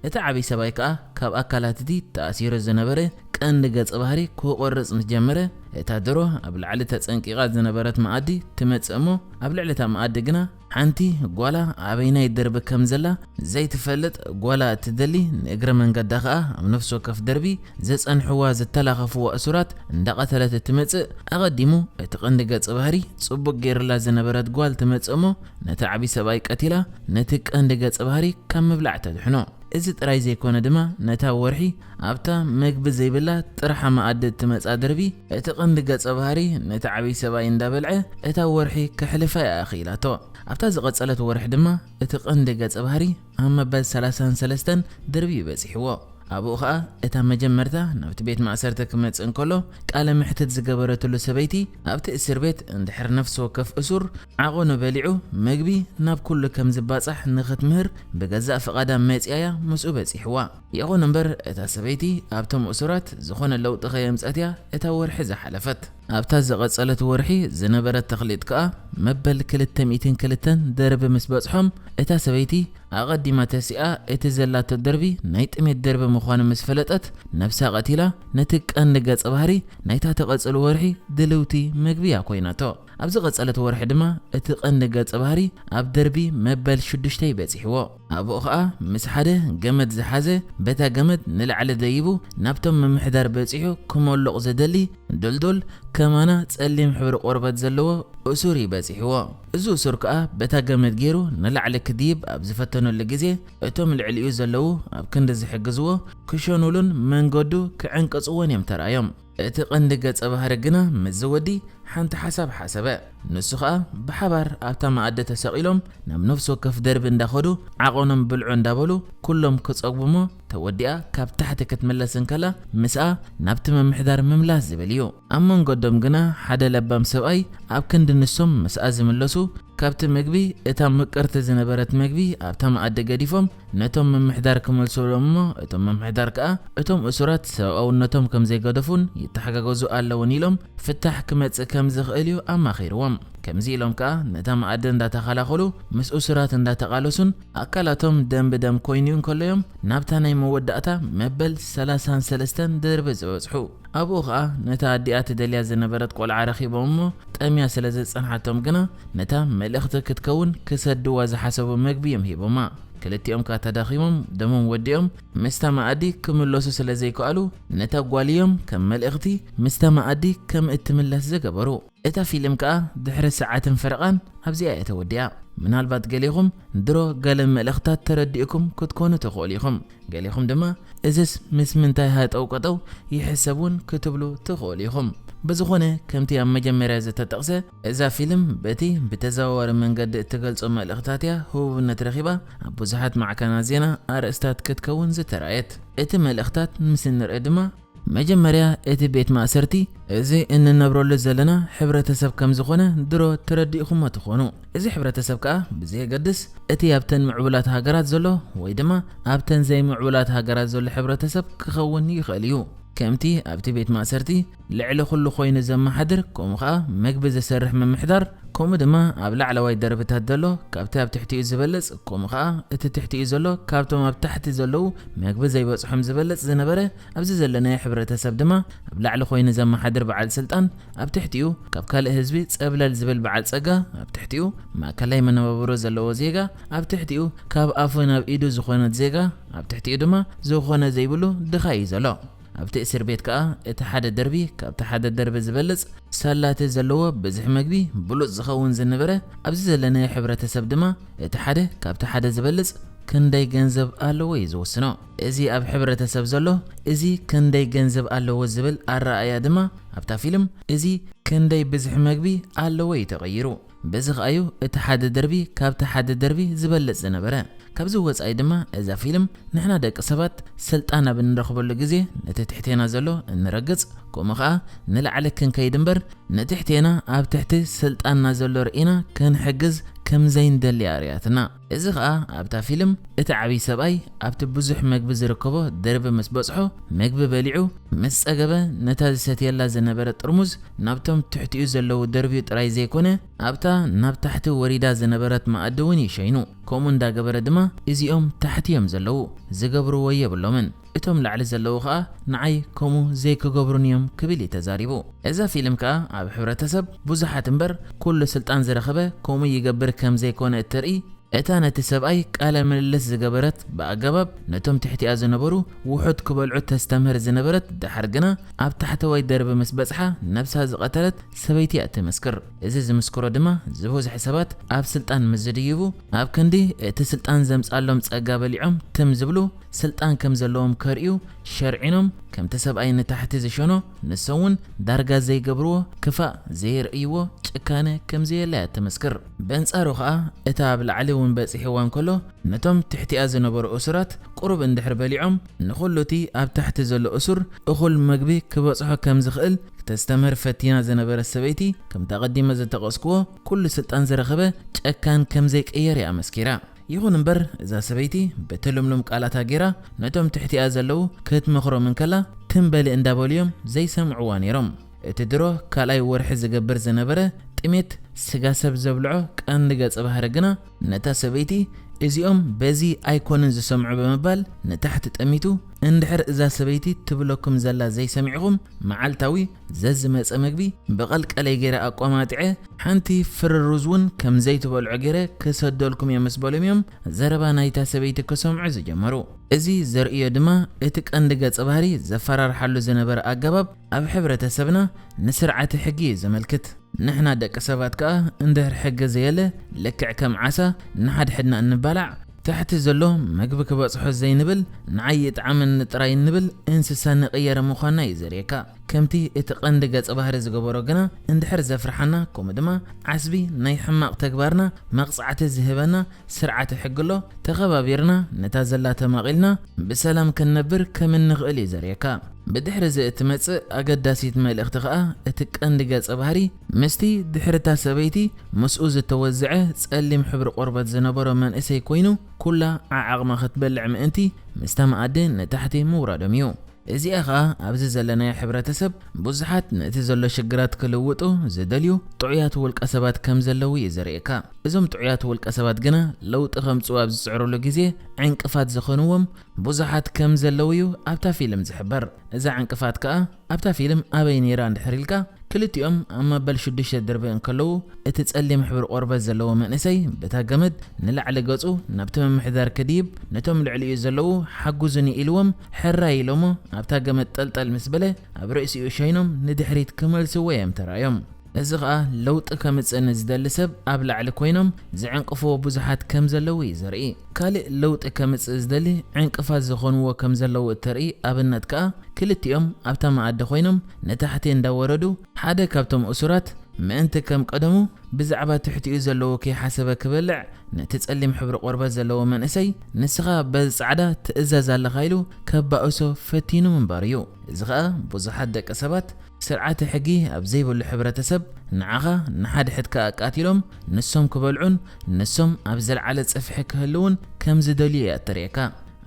እቲ ዓብዪ ሰብኣይ ከኣ ካብ ኣካላት እቲ ተኣሲሩ ዝነበረ ቀንዲ ገጸ ባህሪ ክቆርጽ ምስ ጀመረ፣ እታ ድሮ ኣብ ላዕሊ ተጸንቂቓ ዝነበረት መኣዲ ትመጽእ እሞ፣ ኣብ ልዕሊ እታ መኣዲ ግና ሓንቲ ጓላ ኣበይናይ ደርቢ ከም ዘላ ዘይትፈልጥ ጓላ እትደሊ፣ ንእግረ መንገዳ ከኣ ኣብ ነፍሲ ወከፍ ደርቢ ዘጸንሕዋ ዝተላኸፍዎ እሱራት እንዳቐተለት እትመጽእ፣ ኣቐዲሙ እቲ ቀንዲ ገጸ ባህሪ ጽቡቕ ገይርላ ዝነበረት ጓል ትመጽእ እሞ፣ ነቲ ዓቢ ሰብኣይ ቀቲላ ነቲ ቀንዲ ገጸ ባህሪ ካብ ምብላዕ ተድሕኖ። እዚ ጥራይ ዘይኮነ ድማ፣ ነታ ወርሒ ኣብታ መግቢ ዘይብላ ጥርሓ መኣዲ እትመጻ ደርቢ፣ እቲ ቀንዲ ገጸ ባህሪ ነቲ ዓቢ ሰብኣይ እንዳበልዐ እታ ወርሒ ከሕልፋ እያ ኣኽኢላቶ። ኣብታ ዝቐጸለት ወርሒ ድማ እቲ ቀንዲ ገጸ ባህሪ ኣብ መበል ሰላሳን ሰለስተን ደርቢ እዩ በጺሕዎ። ኣብኡ ኸኣ እታ መጀመርታ ናብቲ ቤት ማእሰርቲ ክመጽእ እንከሎ ቃለ መሕትት ዝገበረትሉ ሰበይቲ፣ ኣብቲ እስር ቤት እንድሕር ነፍሲ ወከፍ እሱር ዓቐኑ በሊዑ መግቢ ናብ ኩሉ ከም ዝባጻሕ ንኽትምህር ብገዛእ ፍቓዳ መጺኣያ ምስኡ በጺሕዋ። ይኹን እምበር እታ ሰበይቲ ኣብቶም እሱራት ዝኾነ ለውጢ ከየምጸት እያ እታ ወርሒ ዝሓለፈት። ኣብታ ዝቐጸለት ወርሒ ዝነበረት ተኽሊጥ ከኣ መበል ክልተ ሚእትን ክልተን ደርቢ ምስ በጽሖም፣ እታ ሰበይቲ ኣቐዲማ ተሲኣ እቲ ዘላቶ ደርቢ ናይ ጥሜት ደርቢ ምዃኑ ምስ ፈለጠት፣ ነብሳ ቀቲላ ነቲ ቀንዲ ገጸ ባህሪ ናይታ ትቐጽል ወርሒ ድልውቲ መግቢ እያ ኮይናቶ። ኣብ ዝቐጸለት ወርሒ ድማ እቲ ቀንዲ ገጸ ባህሪ ኣብ ደርቢ መበል ሽዱሽተ ይበጺሕዎ። ኣብኡ ኸኣ ምስ ሓደ ገመድ ዝሓዘ፣ በታ ገመድ ንላዕሊ ደይቡ ናብቶም ምምሕዳር በጺሑ ክመሉቕ ዝደሊ ዱልዱል ከማና ጸሊም ሕብሪ ቆርበት ዘለዎ እሱር እዩ በጺሕዎ። እዚ እሱር ከኣ በታ ገመድ ገይሩ ንላዕሊ ክድይብ ኣብ ዝፈተነሉ ግዜ፣ እቶም ልዕሊኡ ዘለዉ ኣብ ክንዲ ዝሕግዝዎ ክሸኑሉን መንገዱ ክዕንቅጽዎን እዮም ተራእዮም። እቲ ቀንዲ ገጸ ባህሪ ግና ምስዚ ወዲ ሓንቲ ሓሳብ ሓሰበ። ንሱ ኸኣ ብሓባር ኣብታ መኣዲ ተሰቒሎም ናብ ነፍሲ ወከፍ ደርቢ እንዳኸዱ ዓቐኖም ብልዑ እንዳበሉ ኩሎም ክጸግቡ እሞ፣ ተወዲኣ ካብ ታሕቲ ክትምለስ እንከላ ምስኣ ናብቲ ምምሕዳር ምምላስ ዝብል እዩ። ኣብ መንገዶም ግና ሓደ ለባም ሰብኣይ ኣብ ክንዲ ንሶም ምስኣ ዝምለሱ ካብቲ ምግቢ እታ ምቅርቲ ዝነበረት ምግቢ ኣብታ መኣዲ ገዲፎም ነቶም ምምሕዳር ክመልሱሎም እሞ፣ እቶም ምምሕዳር ከኣ እቶም እሱራት ሰብኣውነቶም ከም ዘይገደፉን ይተሓጋገዙ ኣለውን ኢሎም ፍታሕ ክመጽእ ከም ዝኽእል እዩ ኣማኺርዎም። ከምዚ ኢሎም ከኣ ነታ መኣዲ እንዳተኸላኸሉ ምስ እሱራት እንዳተቓለሱን ኣካላቶም ደም ብደም ኮይኑ እንከለዮም ናብታ ናይ መወዳእታ መበል ሰላሳን ሰለስተን ደርቢ ዝበጽሑ። ኣብኡ ኸኣ ነታ ኣዲኣ ትደልያ ዝነበረት ቆልዓ ረኺቦም እሞ፣ ጠምያ ስለ ዘጸንሓቶም ግና ነታ መልእኽቲ ክትከውን ክሰድዋ ዝሓሰቡ መግቢ እዮም ሂቦማ። ክልቲኦም ከኣ ተዳኺሞም ደሞም ወዲኦም ምስታ መኣዲ ክምለሱ ስለ ዘይከኣሉ፣ ነታ ጓል እዮም ከም መልእኽቲ ምስታ መኣዲ ከም እትምለስ ዝገበሩ። እታ ፊልም ከኣ ድሕሪ ሰዓትን ፈረቓን ኣብዚኣ እያ ተወዲኣ። ምናልባት ገሌኹም ድሮ ገለ መልእኽታት ተረዲእኩም ክትኮኑ ትኽእሉ ኢኹም። ገሌኹም ድማ እዝስ ምስ ምንታይ ሃጠው ቀጠው ይሕሰብ እውን ክትብሉ ትኽእሉ ኢኹም። ብዝኾነ፣ ከምቲ ኣብ መጀመርያ ዝተጠቕሰ፣ እዛ ፊልም በቲ ብተዘዋዋሪ መንገዲ እትገልጾ መልእኽታት እያ ህቡብነት ረኺባ ኣብ ብዙሓት ማዕከናት ዜና ኣርእስታት ክትከውን ዝተራእየት። እቲ መልእኽታት ምስ እንርኢ ድማ፣ መጀመርያ እቲ ቤት ማእሰርቲ እዚ እንነብረሉ ዘለና ሕብረተሰብ ከም ዝኾነ ድሮ ተረዲእኹሞ ትኾኑ። እዚ ሕብረተሰብ ከኣ ብዘየገድስ እቲ ኣብተን ምዕቡላት ሃገራት ዘሎ ወይ ድማ ኣብተን ዘይምዕቡላት ሃገራት ዘሎ ሕብረተሰብ ክኸውን ይኽእል እዩ። ከምቲ ኣብቲ ቤት ማእሰርቲ ልዕሊ ኩሉ ኮይኑ ዘመሓድር፣ ከምኡ ኸኣ መግቢ ዘሰርሕ ምምሕዳር፣ ከምኡ ድማ ኣብ ላዕለዋይ ደርብታት ዘሎ ካብቲ ኣብ ትሕቲኡ ዝበልጽ፣ ከምኡ ኸኣ እቲ ትሕቲኡ ዘሎ ካብቶም ኣብ ታሕቲ ዘለዉ መግቢ ዘይበጽሖም ዝበልጽ ዝነበረ፣ ኣብዚ ዘለናዮ ሕብረተሰብ ድማ ኣብ ላዕሊ ኮይኑ ዘመሓድር በዓል ስልጣን፣ ኣብ ትሕቲኡ ካብ ካልእ ህዝቢ ጸብለል ዝብል በዓል ጸጋ፣ ኣብ ትሕቲኡ ማእከላይ መነባብሮ ዘለዎ ዜጋ፣ ኣብ ትሕቲኡ ካብ ኣፉ ናብ ኢዱ ዝኾነት ዜጋ፣ ኣብ ትሕቲኡ ድማ ዝኾነ ዘይብሉ ድኻ እዩ ዘሎ። ኣብቲ እስር ቤት ከኣ እቲ ሓደ ደርቢ ካብቲ ሓደ ደርቢ ዝበልጽ ሰላቲ ዘለዎ ብዝሒ መግቢ ብሉጽ ዝኸውን ዝነበረ፣ ኣብዚ ዘለናዮ ሕብረተሰብ ድማ እቲ ሓደ ካብቲ ሓደ ዝበልጽ ክንደይ ገንዘብ ኣለዎ እዩ ዝውስኖ። እዚ ኣብ ሕብረተሰብ ዘሎ እዚ ክንደይ ገንዘብ ኣለዎ ዝብል ኣረኣእያ ድማ ኣብታ ፊልም እዚ ክንደይ ብዝሒ መግቢ ኣለዎ እዩ ተቐይሩ። በዚ ኸኣዩ እቲ ሓደ ደርቢ ካብቲ ሓደ ደርቢ ዝበልጽ ዝነበረ። ካብዚ ወጻኢ ድማ እዛ ፊልም ንሕና ደቂ ሰባት ስልጣን ኣብ እንረኽበሉ ግዜ ነቲ ትሕቴና ዘሎ እንረግጽ፣ ከምኡ ኸኣ ንላዕሊ ክንከይድ እምበር ንትሕቴና ኣብ ትሕቲ ስልጣንና ዘሎ ርኢና ክንሕግዝ ከም ዘይንደሊ ኣርእያትና። እዚ ኸኣ ኣብታ ፊልም እቲ ዓብዪ ሰብኣይ ኣብቲ ብዙሕ መግቢ ዝርከቦ ደርቢ ምስ በጽሖ፣ መግቢ በሊዑ ምስ ጸገበ፣ ነታ ዝሰትየላ ዝነበረ ጥርሙዝ ናብቶም ትሕቲኡ ዘለዉ ደርብዩ ጥራይ ዘይኮነ፣ ኣብታ ናብ ታሕቲ ወሪዳ ዝነበረት መኣዲ እውን እዩ ሸይኑ። ከምኡ እንዳገበረ ድማ፣ እዚኦም ታሕቲ እዮም ዘለዉ፣ ዝገብርዎ የብሎምን። እቶም ላዕሊ ዘለዉ ኸኣ ንዓይ ከምኡ ዘይክገብሩን እዮም ክብል እዩ ተዛሪቡ። እዛ ፊልም ከኣ ኣብ ሕብረተሰብ ብዙሓት እምበር ኩሉ ስልጣን ዝረኸበ ከምኡ ይገብር ከም ዘይኮነ እተርኢ፣ እታ ነቲ ሰብኣይ ቃለ ምልልስ ዝገበረት ብኣገባብ ነቶም ትሕቲኣ ዝነበሩ ውሑድ ክበልዑ ተስተምህር ዝነበረት፣ ደሓር ግና ኣብ ታሕተዋይ ደርቢ ምስ በጽሓ ነብሳ ዝቐተለት ሰበይቲ እያ እትምስክር። እዚ ዝምስክሮ ድማ ዝበዝሑ ሰባት ኣብ ስልጣን ምስ ዝድይቡ፣ ኣብ ክንዲ እቲ ስልጣን ዘምጻሎም ጸጋ በሊዖም ትም ዝብሉ፣ ስልጣን ከም ዘለዎም ከርእዩ ሸርዒኖም፣ ከምቲ ሰብኣይ ንታሕቲ ዝሸኖ ንሶም እውን ዳርጋ ዘይገብርዎ፣ ክፋእ ዘየርእይዎ ጭካነ ከም ዘየለ እያ ትምስክር። በንጻሩ ኸኣ እታ ኣብ ላዕሊ እውን በጺሕዋ እንከሎ፣ ነቶም ትሕቲኣ ዝነበሩ እሱራት ቁሩብ እንድሕር በሊዖም፣ ንኹሉ እቲ ኣብ ታሕቲ ዘሎ እሱር እኹል መግቢ ክበጽሖ ከም ዝኽእል ክተስተምህር ፈቲና ዝነበረት ሰበይቲ፣ ከምቲ ኣቐዲመ ዝጠቐስክዎ፣ ኩሉ ስልጣን ዝረኸበ ጨካን ከም ዘይቅየር እያ ኣመስኪራ። ይኹን እምበር፣ እዛ ሰበይቲ በቲ ልምሉም ቃላታ ጌራ ነቶም ትሕቲኣ ዘለዉ ክትመኽሮም እንከላ፣ ትም በሊ እንዳበሉዮም ዘይሰምዕዋ ነይሮም። እቲ ድሮ ካልኣይ ወርሒ ዝገብር ዝነበረ ጥሜት ስጋ ሰብ ዘብልዖ ቀንዲ ገጸ ባህሪ ግና፣ ነታ ሰበይቲ፣ "እዚኦም በዚ ኣይኮኑን ዝሰምዑ" ብምባል ንታሕቲ ጠሚቱ፣ "እንድሕር እዛ ሰበይቲ ትብለኩም ዘላ ዘይሰሚዕኹም፣ መዓልታዊ ዘዝመጸ መግቢ ብቐልቀለይ ገይረ ኣቋማጢዐ፣ ሓንቲ ፍርሩዝ እውን ከም ዘይትበልዑ ገይረ ክሰደልኩም እየ" ምስ በሎም እዮም ዘረባ ናይታ ሰበይቲ ክሰምዑ ዝጀመሩ። እዚ ዘርእዮ ድማ፣ እቲ ቀንዲ ገጸ ባህሪ ዘፈራርሓሉ ዝነበረ ኣገባብ ኣብ ሕብረተሰብና ንስርዓተ ሕጊ እዩ ዘመልክት። ንሕና ደቂ ሰባት ከኣ እንድሕር ሕጊ ዘየለ፣ ልክዕ ከም ዓሳ ንሓድሕድና እንባላዕ፣ ታሕቲ ዘሎ መግቢ ክበጽሖ ዘይንብል፣ ንዓይ ይጥዓመኒ ጥራይ እንብል እንስሳ ንቕየር ምዃንና እዩ ዘርእየካ። ከምቲ እቲ ቀንዲ ገጸ ባህሪ ዝገበሮ ግና፣ እንድሕር ዘፍርሓና፣ ከምኡ ድማ ዓስቢ ናይ ሕማቕ ተግባርና መቕጻዕቲ ዝህበና ስርዓተ ሕጊ ኣሎ። ተኸባቢርና ነታ ዘላ ተማቒልና ብሰላም ክንነብር ከም እንኽእል እዩ ዘርእየካ። ብድሕሪ እዚ እትመጽእ ኣገዳሲት መልእኽቲ ከኣ፣ እቲ ቀንዲ ገጸ ባህሪ ምስቲ ድሕሪ እታ ሰበይቲ ምስኡ ዝተወዝዐ ጸሊም ሕብሪ ቆርበት ዝነበሮ መንእሰይ ኮይኑ፣ ኩላ ዓዓቕማ ክትበልዕ ምእንቲ ምስታ መኣዲ ንታሕቲ ምውራዶም እዩ። እዚኣ ኸኣ ኣብዚ ዘለናዮ ሕብረተሰብ ብዙሓት ነቲ ዘሎ ሽግራት ክልውጡ ዝደልዩ ጥዑያት ውልቀ ሰባት ከም ዘለዉ እዩ ዘርእየካ። እዞም ጥዑያት ውልቀ ሰባት ግና ለውጢ ከምጽኡ ኣብ ዝጽዕሩሉ ግዜ ዕንቅፋት ዝኾንዎም ብዙሓት ከም ዘለዉ እዩ ኣብታ ፊልም ዝሕበር። እዛ ዕንቅፋት ከኣ ኣብታ ፊልም ኣበይ ነይራ እንድሕር ኢልካ፣ ክልቲኦም ኣብ መበል ሽዱሽተ ደርቢ እንከለዉ፣ እቲ ጸሊም ሕብሪ ቆርበት ዘለዎ መንእሰይ በታ ገመድ ንላዕሊ ገጹ ናብቲ ምምሕዳር ክድይብ፣ ነቶም ልዕሊኡ ዘለዉ ሓግዙኒ ኢልዎም ሕራይ ኢሎሞ ኣብታ ገመድ ጠልጠል ምስ በለ፣ ኣብ ርእሲኡ ሸይኖም ንድሕሪት ክመልስዎ እዮም ተራእዮም። እዚ ኸኣ ለውጢ ከምጽእ ንዝደሊ ሰብ ኣብ ላዕሊ ኮይኖም ዝዕንቅፍዎ ብዙሓት ከም ዘለዉ እዩ ዘርኢ። ካልእ ለውጢ ከምጽእ ዝደሊ ዕንቅፋት ዝኾንዎ ከም ዘለዉ እተርኢ ኣብነት ከኣ፣ ክልቲኦም ኣብታ መኣዲ ኮይኖም ንታሕቲ እንዳወረዱ፣ ሓደ ካብቶም እሱራት ምእንቲ ከም ቀደሙ ብዛዕባ ትሕቲኡ ዘለዉ ከይሓሰበ ክበልዕ፣ ነቲ ጸሊም ሕብሪ ቆርበት ዘለዎ መንእሰይ፣ "ንስኻ በዚ ጻዕዳ ትእዘዝ ኣለኻ" ኢሉ ከባእሶ ፈቲኑ ምንባሩ እዩ። እዚ ኸኣ ብዙሓት ደቂ ሰባት ስርዓተ ሕጊ ኣብ ዘይብሉ ሕብረተሰብ ንዓኻ ንሓድሕድካ ኣቃቲሎም ንሶም ክበልዑን ንሶም ኣብ ዝለዓለ ጽፍሒ ክህልውን ከም ዝደልዩ እያ እተርእየካ።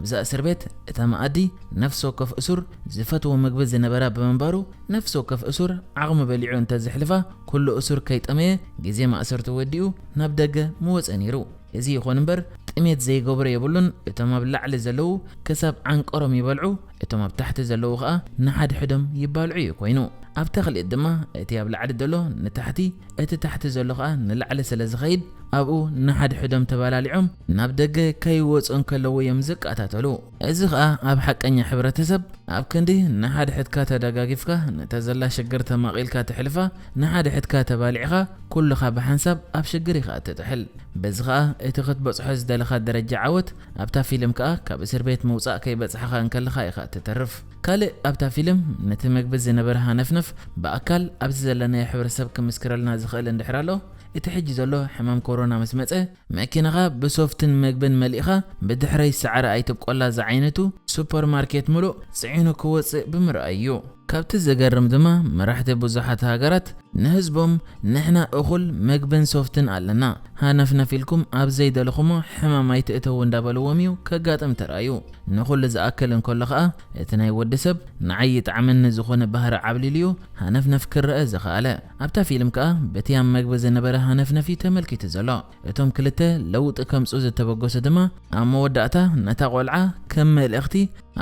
ኣብዛ እስር ቤት እታ መኣዲ ነፍሲ ወከፍ እሱር ዝፈትዎ ምግቢ ዝነበራ ብምንባሩ፣ ነፍሲ ወከፍ እሱር ዓቕሚ በሊዑ እንተዘሕልፋ፣ ኩሉ እሱር ከይጠመየ ግዜ ማእሰርቱ ወዲኡ ናብ ደገ ምወጸ ነይሩ። እዚ ይኹን እምበር፣ ጥሜት ዘይገብሮ የብሉን። እቶም ኣብ ላዕሊ ዘለዉ ክሳብ ዓንቀሮም ይበልዑ፣ እቶም ኣብ ታሕቲ ዘለዉ ኸኣ ንሓድሕዶም ይባልዑ እዩ ኮይኑ። ኣብታ ክልኢት ድማ፣ እቲ ኣብ ላዕሊ ዘሎ ንታሕቲ፣ እቲ ታሕቲ ዘሎ ኸኣ ንላዕሊ ስለ ዝኸይድ፣ ኣብኡ ንሓድሕዶም ተባላሊዖም ናብ ደገ ከይወጹ እንከለዉ እዮም ዝቃታተሉ። እዚ ኸኣ ኣብ ሓቀኛ ሕብረተሰብ፣ ኣብ ክንዲ ንሓድሕድካ ተደጋጊፍካ ነታ ዘላ ሽግር ተማቒልካ ተሕልፋ፣ ንሓድሕድካ ተባሊዕኻ ኩልኻ ብሓንሳብ ኣብ ሽግር ኢኻ እትጥሕል። በዚ ኸኣ እቲ ክትበጽሖ ዝደለኻ ደረጃ ዓወት፣ ኣብታ ፊልም ከኣ ካብ እስር ቤት ምውጻእ ከይበጻሕኻ እንከለኻ ኢኻ እትተርፍ። ካልእ ኣብታ ፊልም ነቲ መግቢ ዝነበረ ሃነፍነፍ ብኣካል ኣብዚ ዘለናዮ ሕብረተሰብ ክምስክረልና ዝኽእል እንድሕር ኣሎ፣ እቲ ሕጂ ዘሎ ሕማም ኮሮና ምስ መጸ፣ መኪናኻ ብሶፍትን መግብን መሊእኻ ብድሕረይ ሰዓረ ኣይትብቆላ ዝዓይነቱ ሱፐርማርኬት ምሉእ ጽዒኑ ክወጽእ ብምርኣይ እዩ። ካብቲ ዘገርም ድማ መራሕቲ ብዙሓት ሃገራት ንህዝቦም ንሕና እኹል መግብን ሶፍትን ኣለና፣ ሃነፍነፍ ኢልኩም ኣብ ዘይደለኹሞ ሕማም ኣይትእተዉ እንዳበልዎም እዩ ከጋጥም ተራእዩ። ንኹሉ ዝኣክል እንከሎ ኸኣ እቲ ናይ ወዲ ሰብ ንዓይ ይጥዓመኒ ዝኾነ ባህሪ ዓብሊሉ እዩ ሃነፍነፍ ክረአ ዝኸኣለ። ኣብታ ፊልም ከኣ በቲ ኣብ መግቢ ዝነበረ ሃነፍነፍ እዩ ተመልኪቱ ዘሎ። እቶም ክልተ ለውጢ ከምጽኡ ዝተበገሱ ድማ ኣብ መወዳእታ ነታ ቆልዓ ከም መልእኽቲ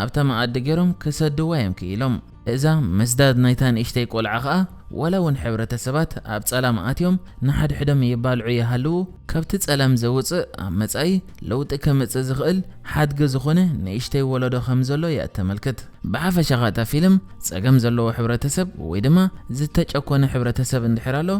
ኣብታ መኣዲ ገይሮም ክሰድዋ እዮም ክኢሎም። እዛ መስዳድ ናይታ ንእሽተይ ቆልዓ ኸኣ ዋላ እውን ሕብረተሰባት ኣብ ጸላም ኣትዮም ንሓድሕዶም ይባልዑ ይሃልዉ፣ ካብቲ ጸላም ዘውጽእ ኣብ መጻኢ ለውጢ ከምጽእ ዝኽእል ሓድጊ ዝኾነ ንእሽተይ ወለዶ ከም ዘሎ እያ እተመልክት። ብሓፈሻ ኸኣ እታ ፊልም ጸገም ዘለዎ ሕብረተሰብ ወይ ድማ ዝተጨኮነ ሕብረተሰብ እንድሕር ኣሎ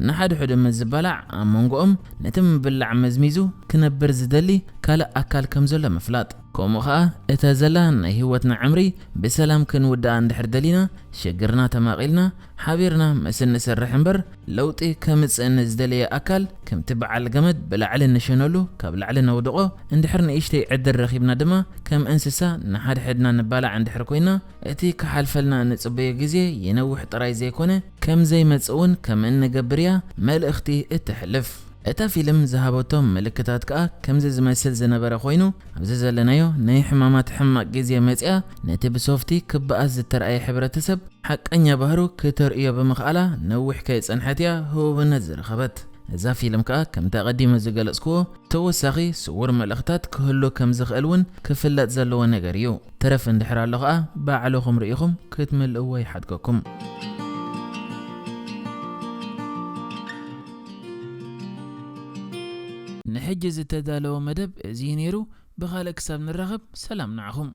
ንሓድሕዱ ምስ ዝባላዕ ኣብ መንጎኦም ነቲ ምብላዕ መዝሚዙ ክነብር ዝደሊ ካልእ ኣካል ከም ዘሎ ምፍላጥ። ከምኡ ኸኣ እታ ዘላ ናይ ህይወትና ዕምሪ ብሰላም ክንውድኣ እንድሕር ደሊና፣ ሽግርና ተማቒልና፣ ሓቢርና መስል ንሰርሕ እምበር፣ ለውጢ ከምጽእ ንዝደለየ ኣካል ከምቲ በዓል ገመድ ብላዕሊ ንሸነሉ፣ ካብ ላዕሊ ነውድቖ፣ እንድሕር ንእሽተይ ዕድል ረኺብና ድማ ከም እንስሳ ንሓድሕድና ንባላዕ እንድሕር ኮይና፣ እቲ ክሓልፈልና እንጽበዮ ግዜ ይነውሕ ጥራይ ዘይኮነ፣ ከም ዘይመጽእ እውን ከም እንገብር እያ መልእኽቲ እተሕልፍ። እታ ፊልም ዝሃበቶም ምልክታት ከኣ ከምዚ ዝመስል ዝነበረ ኮይኑ፣ ኣብዚ ዘለናዮ ናይ ሕማማት ሕማቕ ግዜ መጺኣ፣ ነቲ ብሶፍቲ ክበኣስ ዝተርኣየ ሕብረተሰብ ሓቀኛ ባህሩ ክተርእዮ ብምኽኣላ ነዊሕ ከይጸንሐት እያ ህቡብነት ዝረኸበት። እዛ ፊልም ከኣ ከምቲ ኣቐዲመ ዝገለጽክዎ ተወሳኺ ስዉር መልእኽታት ክህሉ ከም ዝኽእል እውን ክፍለጥ ዘለዎ ነገር እዩ። ተረፍ እንድሕር ኣሎ ከኣ ባዕልኹም ርኢኹም ክትምልእዎ ይሓድገኩም። ንሕጂ ዝተዳለወ መደብ እዚ እዩ ነይሩ። ብኻልእ ክሳብ ንራኸብ ሰላም ንዓኹም።